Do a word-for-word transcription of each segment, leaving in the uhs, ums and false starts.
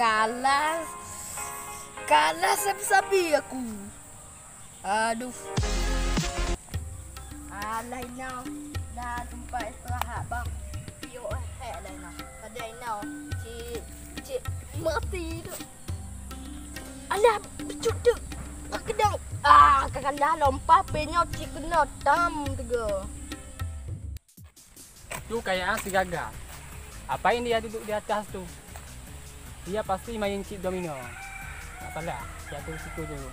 Kalah, kalah sabi-sabi aku. Aduh. Alah inoe, dah sempat istirahat bang. Piôh eh, hek lah inoe. Pada inoe, cik, cik mati tu. Alah, becut tu. Bak keudang. Ah, ka kalah lom pah pé nyoe cit keunoe tam teuga. Tu kayaan si Gaga. Apai dia duduk di atas tu. Dia pasti main chip domino. Tak salah, dia tu situ dulu.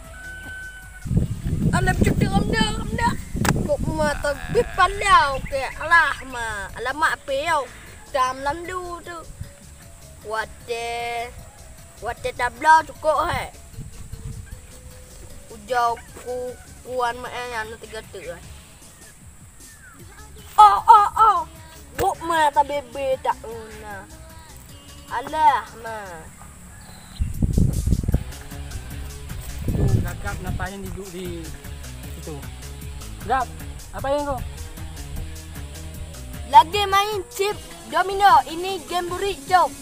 Alah, becut tu, Ramda, Ramda. Bok mata bih palau ke. Alah, ma. Alamak, pé yau. Tam lam lu tu. Watèe, watèe tabloe cukôp hai. Ujoe ku kuan meu'en nyan teuga teuk hai. Oh, oh, oh. Bok ma tabebe tak guna. Alah, ma. Tu, Gagap, ngapain duduk di situ? Gap, apa yang kau? Lagi main chip domino. Ini game burik, jom.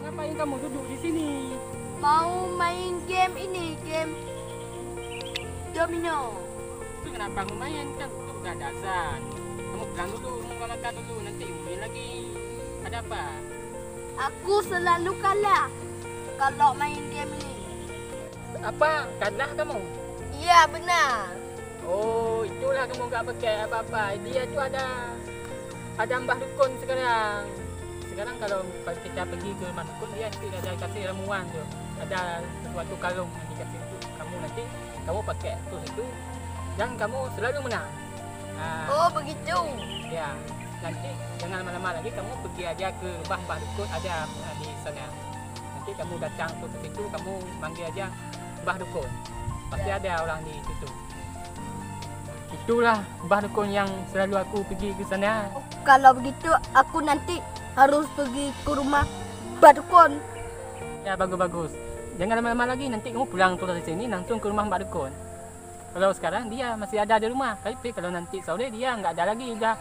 Ngapain kamu duduk di sini? Mau main game ini, game domino. Itu kenapa kamu main? Kan itu udah azan. Kamu pulang dulu, kamu makan dulu, nanti main lagi. Ada apa? Aku selalu kalah kalau main game ini. Apa? Kalah kamu? Iya, benar. Oh, itulah kamu gak pakai apa-apa. Dia tu ada, ada mbah dukun sekarang. Sekarang kalau kita pergi ke rumah dukun, dia nanti ada kasih ramuan tu. Ada sesuatu kalung yang dikasih tu. Kamu nanti, kamu pakai tu situ dan kamu selalu menang. Ah. Oh, begitu. Ya, nanti jangan lama-lama lagi, kamu pergi aja ke rumah mbah dukun ada, ah, di sana. Nanti kamu datang tu ke situ, kamu manggil aja mbah dukun. Pasti ada orang di situ. Itulah mbah dukun yang selalu aku pergi ke sana. Oh, kalau begitu, aku nanti harus pergi ke rumah mbah dukun. Ya, bagus-bagus. Jangan lama-lama lagi, nanti kamu pulang tu dari sini langsung ke rumah mbah dukun. Kalau sekarang dia masih ada di rumah, tapi kalau nanti sore dia nggak ada lagi, dah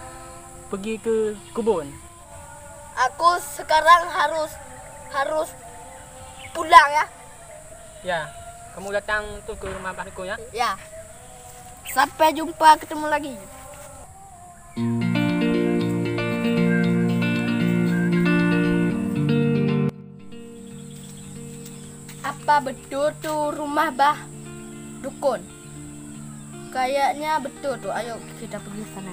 pergi ke kubun. Aku sekarang harus, harus pulang ya. Ya, kamu datang tu ke rumah mbah dukun ya. Ya. Sampai jumpa, ketemu lagi. Apa betul tu rumah mbah dukun? Kayaknya betul tu. Ayo kita pergi sana.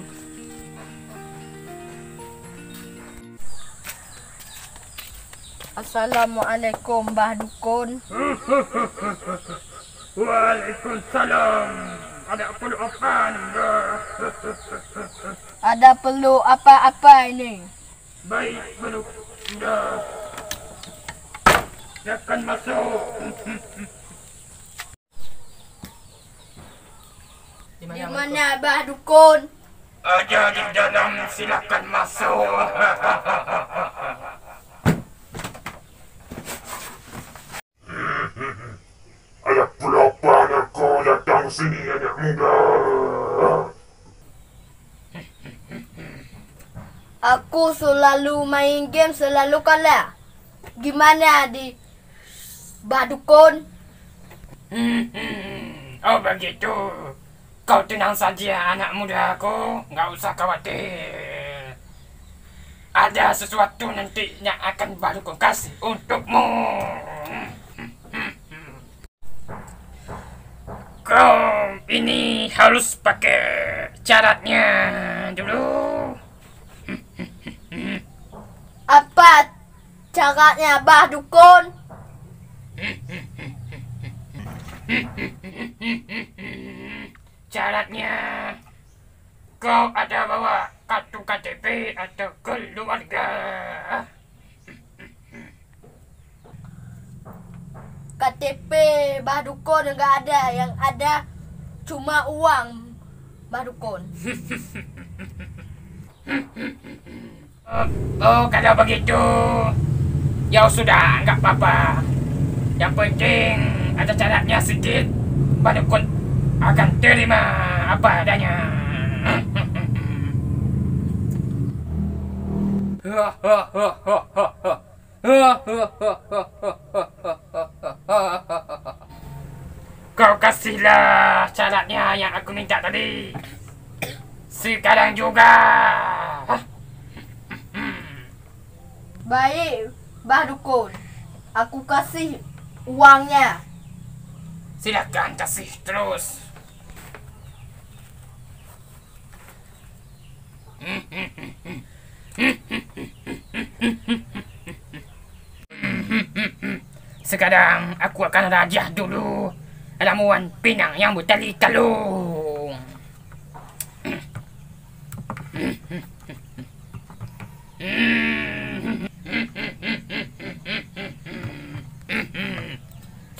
Assalamualaikum, mbah dukun. Waalaikumsalam. Ada perlu apa, Nda? Ada perlu apa-apa ini? Baik, Nda. Silakan masuk. Di mana, Mbah Dukun? Ada di dalam, silakan masuk. Ada pelopan aku datang sini, anak muda. Aku selalu main game, selalu kalah. Gimana di Mbah Dukun? Oh, begitu. Kau tenang saja, anak muda aku, nggak usah khawatir. Ada sesuatu nanti yang akan Mbah Dukun kasih untukmu. Kau ini harus pakai syaratnya dulu. Apa syaratnya, Mbah Dukun? Syaratnya, kau ada bawa kartu K T P atau keluarga? K T P Mbah Dukun enggak ada, yang ada cuma uang Mbah Dukun. Oh, kalau begitu, ya sudah, enggak apa-apa. Yang penting ada syaratnya sedikit, Mbah Dukun akan terima apa adanya. Kau kasihlah syaratnya yang aku minta tadi. Sekarang juga. Baik, Bah Dukon. Aku kasih uangnya. Silakan kasih terus. Sekarang aku akan rajah dulu ramuan pinang yang bertali kalung.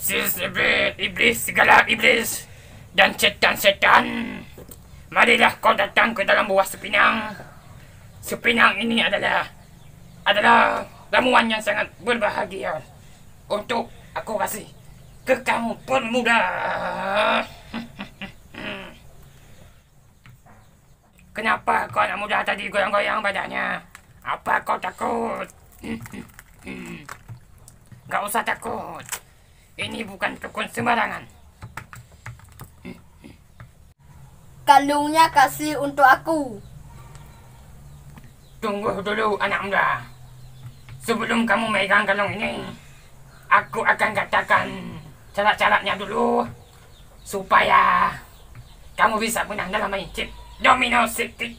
Sisibit iblis segala iblis dan setan-setan, marilah kau datang ke dalam buah sepinang. Sepinang ini adalah adalah ramuan yang sangat berbahagia untuk aku kasih ke kamu pemuda. Kenapa kau anak muda tadi goyang-goyang badannya? Apa kau takut? Gak usah takut. Ini bukan dukun sembarangan. Kalungnya kasih untuk aku. Tunggu dulu, anak muda. Sebelum kamu megang kalung ini, aku akan katakan syarat-syaratnya dulu, supaya kamu bisa menang dalam main chip domino city.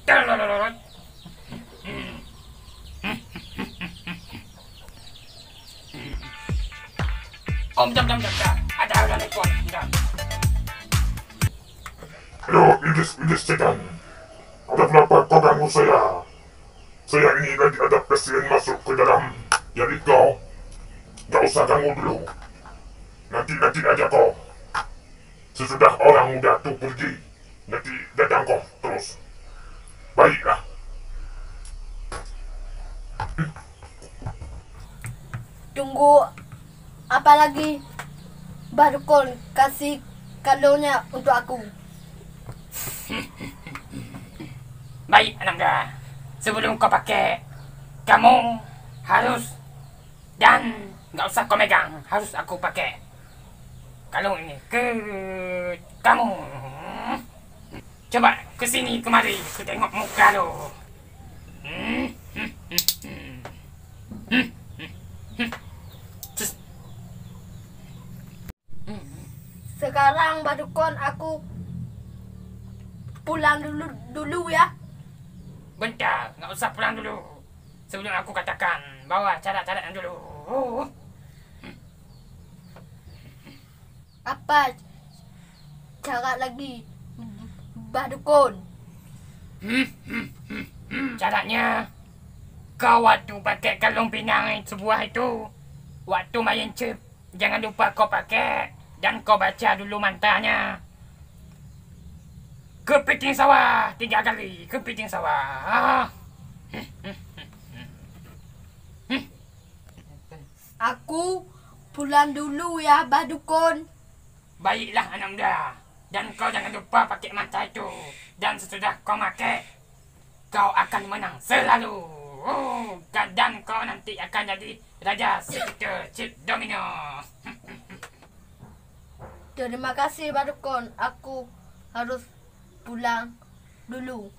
Om jam jam jam jam. Ada orang telepon. Jam. Ayo, iblis-iblis setan. Ada kenapa kau ganggu saya? Saya ini lagi ada pasien masuk ke dalam. Jadi kau, gak usah ganggu dulu. Nanti-nanti aja kau. Sesudah orang muda tu pergi, nanti datang kau terus. Baiklah. Tunggu, apa lagi Bah Dukon kasih kalungnya untuk aku? Baik, anak muda. Sebelum kau pakai, kamu harus dan gak usah kau megang, harus aku pakai kalung ini ke kamu. Coba ke sini kemari, ku tengok muka lu. Sekarang, Bah Dukon, aku pulang dulu, dulu ya. Bentar, gak usah pulang dulu. Sebelum aku katakan bahwa syarat-syaratnya dulu. Apa syarat lagi, Bah Dukon? Syaratnya, kau waktu pakai kalung pinang sebuah itu, waktu main chip, jangan lupa kau pakai dan kau baca dulu mantranya. Kepiting sawah tiga kali, kepiting sawah. Aku pulang dulu ya, Bah Dukon. Baiklah, anak muda. Dan kau jangan lupa pakai mantra itu. Dan sesudah kau pakai, kau akan menang selalu. Dan, dan kau nanti akan jadi raja sekitar chip domino. Terima kasih, Bah Dukon. Aku harus pulang dulu.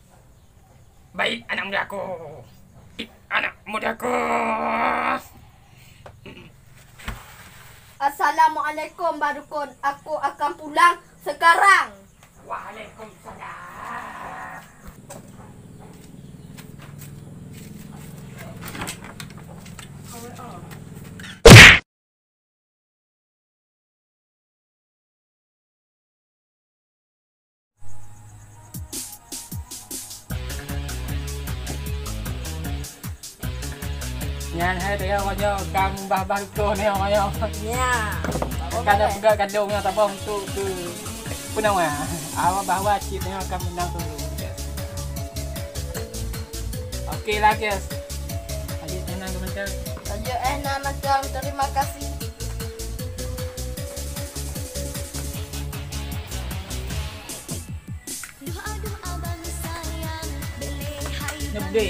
Baik, anak mudaku. Anak mudaku. Assalamualaikum, Bah Dukon. Aku akan pulang sekarang. Waalaikumsalam. Nyan hai teuh nyoe, kam bah-bah dukon nyoe, nyoe. Ya. Kan dah peugah gadong nyoe saboh untuk ke penawa. Awak bahwa cit nyoe akan menang dulu. Oke lah, guys. Lanjut, eh, nan macam. Lanjut, eh, nan macam. Terima kasih. Ni budé.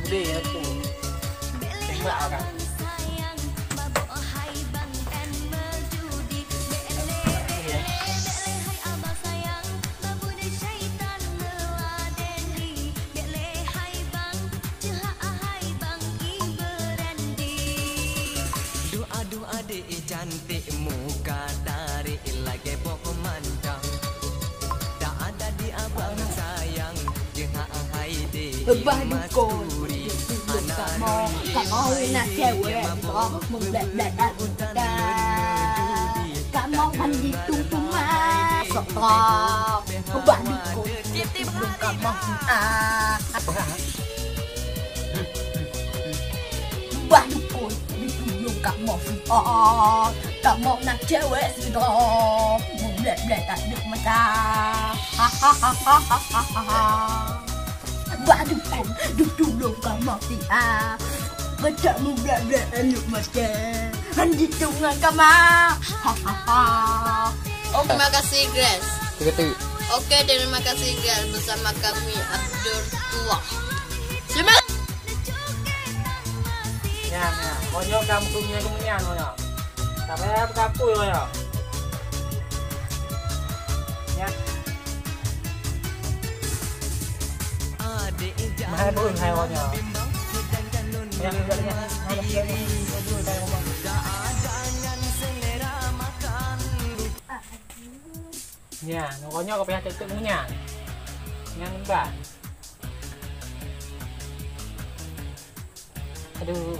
Budé aku. Sayang, mabok hai bang dan meujudi. Bèk lé, bèk lé, bèk lé hai abang sayang, babu syaitan meuladèn di. Bèk lé hai bang, ceuhak hai bang i beurandi. Duh aduh adék cantik muka tarék lagèe boh mantong. Tak ada di abang sayang, ceuhak hai dé. Bah dukon, dukon kamoe, kamoe na cewek, oh, meublèt-blèt dak. Kamoe han jitung teuma, sok bah dukon, dukon kamoe, ah. Bah dukon, dukon kamoe, ah. Kamoe na cewek sidroe, meublèt-blèt dak deuk mata. Bah dukon, dutulông kamoe siat. Beutôi meublèt-blèt aneuk maté. Han jitung ngon kamoe. Oke, terima kasih, Grace. Tiga, tiga. Oke, terima kasih, Grace. Bersama kami, Abdul Tua. Terima kasih. Nyan, nyan. Konyo kamu kumnya, kumnya, konyo. Tak payah apa-apa, konyo. Nyan. Mahal pun hai, konyo. Nyan, nyan, nyan. Nyan, konyo kau payah cek-cek nyan. Nyan, bah. Aduh. Aduh.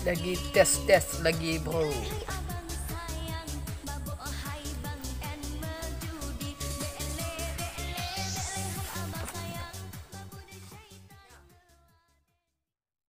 Lagi tes-tes lagi, bro.